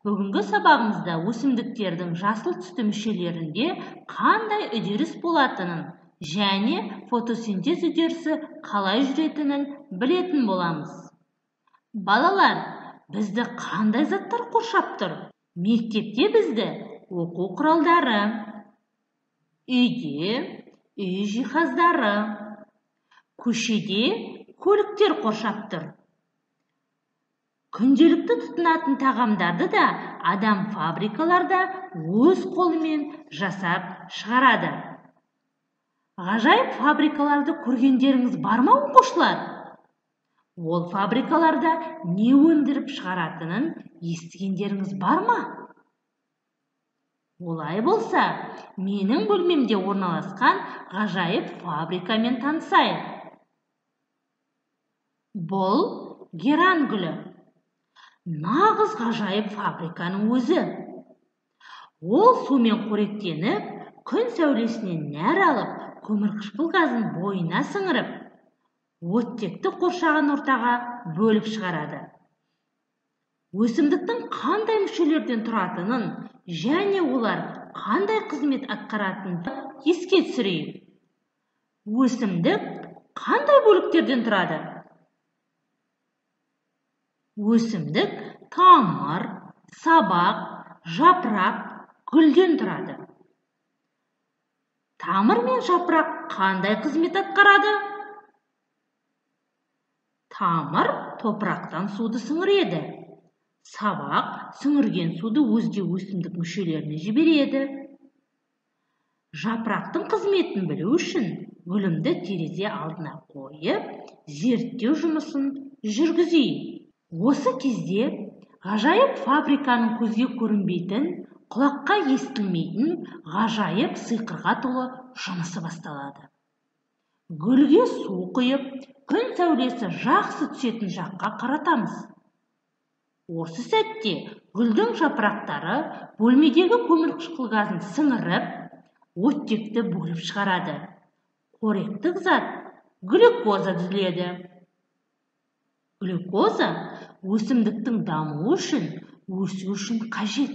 Бүгінгі сабағымызда өсімдіктердің жасыл түсті мүшелерінде қандай үдеріс болатынын және фотосинтез үдерісі қалай жүретінін білетін боламыз. Балалар, бізді қандай заттар қоршап тұр? Мектепте бізді оқу құралдары, үйде үй жиһаздары, көшеде көліктер қоршап тұр. Күнделікті тұтынатын тағамдарды да адам фабрикаларда өз қолымен жасап шығарады. Ғажайып фабрикаларды көргендеріңіз бар ма, оқушылар? Ол фабрикаларда не өндіріп шығаратынын естігендеріңіз бар ма? Олай болса, менің бөлмемде орналасқан ғажайып фабрикамен танысайық. Бұл геран гүлі. Нағыз ғажайып фабриканың өзі. Ол сумен қоректеніп, күн сәулесінен нәр алып, көмірқышқыл газын бойына сіңіріп, оттекті қоршаған ортаға бөліп шығарады. Өсімдіктің қандай мүшелерден тұратынын және олар қандай қызмет атқаратынын еске түсірейік. Өсімдік қандай бөліктерден тұрады? Өсімдік тамыр, сабақ, жапырақ, гүлден тұрады. Тамыр мен жапырақ қандай қызмет атқарады? Тамыр топырақтан суды сіңіреді. Сабақ сіңірген суды өзге өсімдік мүшелеріне жібереді. Жапырақтың қызметін білу үшін гүлімді терезе алдына қойып, зерттеу жұмысын жүргізейік. Осы кезде ғажайып фабриканың көзге көрінбейтін, құлаққа естілмейтін ғажайып сиқырға толы жұмысы басталады. Гүлге су құйып, күн сәулесі жақсы түсетін жаққа қаратамыз. Осы сәтте гүлдің жапырақтары бөлмедегі көмірқышқыл газын сіңіріп, оттекті бөліп шығарады. Қоректік зат глюкоза түзіледі. Глюкоза өсімдіктің дамуы үшін, өсу үшін қажет.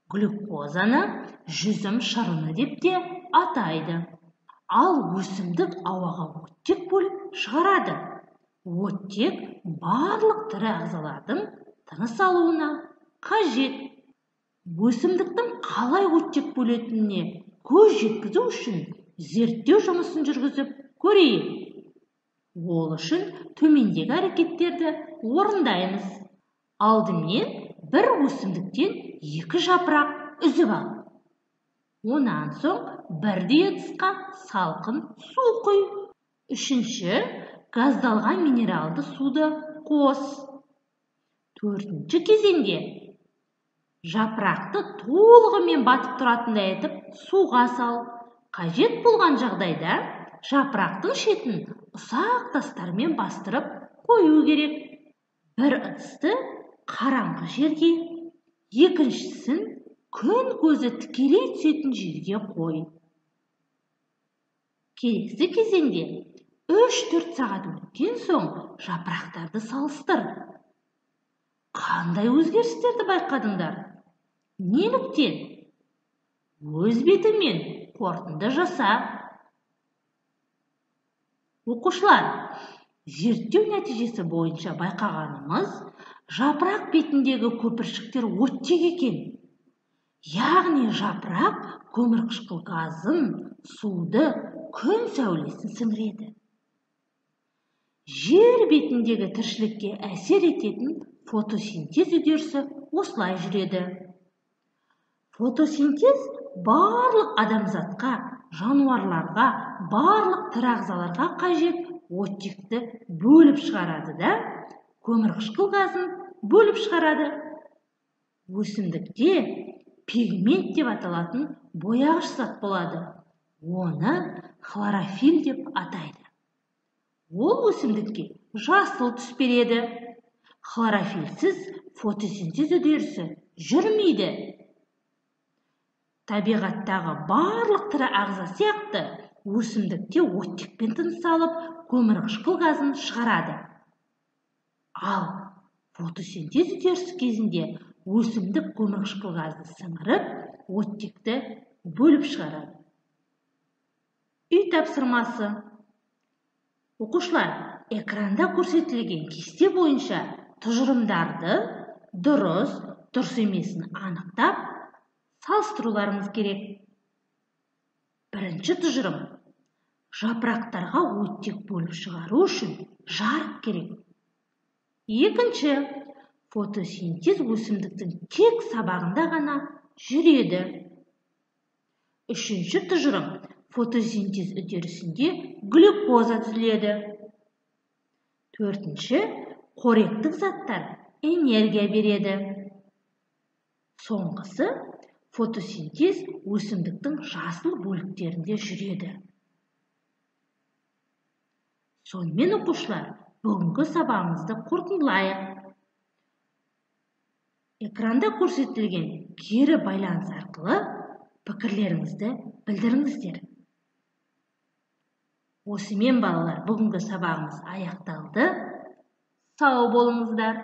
Глюкозаны жүзім шырыны деп те атайды. Ал өсімдік ауаға оттек бөліп шығарады. Оттек барлық тірі ағзалардың тыныс алуына қажет. Өсімдіктің қалай оттек бөлетініне көз жеткізу үшін зерттеу жұмысын жүргізіп көрейік. Ол үшін төмендегі әрекеттерді орындаймыз. Алдымен бір өсімдіктен 2 жапырақ үзіп ал. Онан соң бірдей ыдысқа салқын су құй. Үшінші, газдалған минералды суды қос. Төртінші кезеңде жапырақты толығымен батып тұратындай етіп суға сал. Қажет болған жағдайда жапырақтың шетін ұсақ тастармен бастырып қою керек. Бір ыдысты қараңғы жерге, екіншісін күн көзі тікелей түсетін жерге қой. Келесі кезеңде 3-4 сағат өткен соң жапырақтарды салыстыр. Қандай өзгерістерді байқадыңдар? Неліктен? Өз бетіңмен қорытынды жаса. Оқушылар, зерттеу нәтижесі бойынша байқағанымыз, жапырақ бетіндегі көпіршіктер оттек екен. Яғни жапырақ көмірқышқыл газын, суды, күн сәулесін сіңіреді. Жер бетіндегі тіршілікке әсер ететін фотосинтез үдерісі осылай жүреді. Фотосинтез барлық адамзатқа, жануарларға, барлық тірі ағзаларға қажет оттекті бөліп шығарады да, көмірқышқыл газын бөліп шығарады. Өсімдікте пигмент деп аталатын бояғыш зат болады. Оны хлорофилл деп атайды. Ол өсімдікке жасыл түс береді. Хлорофилсіз фотосинтез үдерісі жүрмейді. Табиғаттағы барлық тірі ағза сияқты өсімдікте оттекпен тыныс алып, көмірқышқыл газын шығарады. Ал фотосинтез үдерісі кезінде Өсімдік көмірқышқыл газды сіңіріп, оттекті бөліп шығарады. Үй тапсырмасы. Оқушылар, экранда көрсетілген кесте бойынша тұжырымдарды дұрыс, дұрыс емесін анықтап, салыстыруларыңыз керек. Бірінші тұжырым. Жапырақтарға оттек бөліп шығару үшін жарық керек. Екінші, фотосинтез өсімдіктің тек сабағында ғана жүреді. Үшінші тұжырым. Фотосинтез үдерісінде глюкоза түзіледі. Төртінші, қоректік заттар энергия береді. Соңғысы, фотосинтез өсімдіктің жасыл бөліктерінде жүреді. Сонымен, оқушылар, бүгінгі сабағымызды қорытындылайық. Экранда көрсетілген кері байланыс арқылы пікірлеріңізді білдіріңіздер. Осымен, балалар, бүгінгі сабағымыз аяқталды. Сау болыңыздар.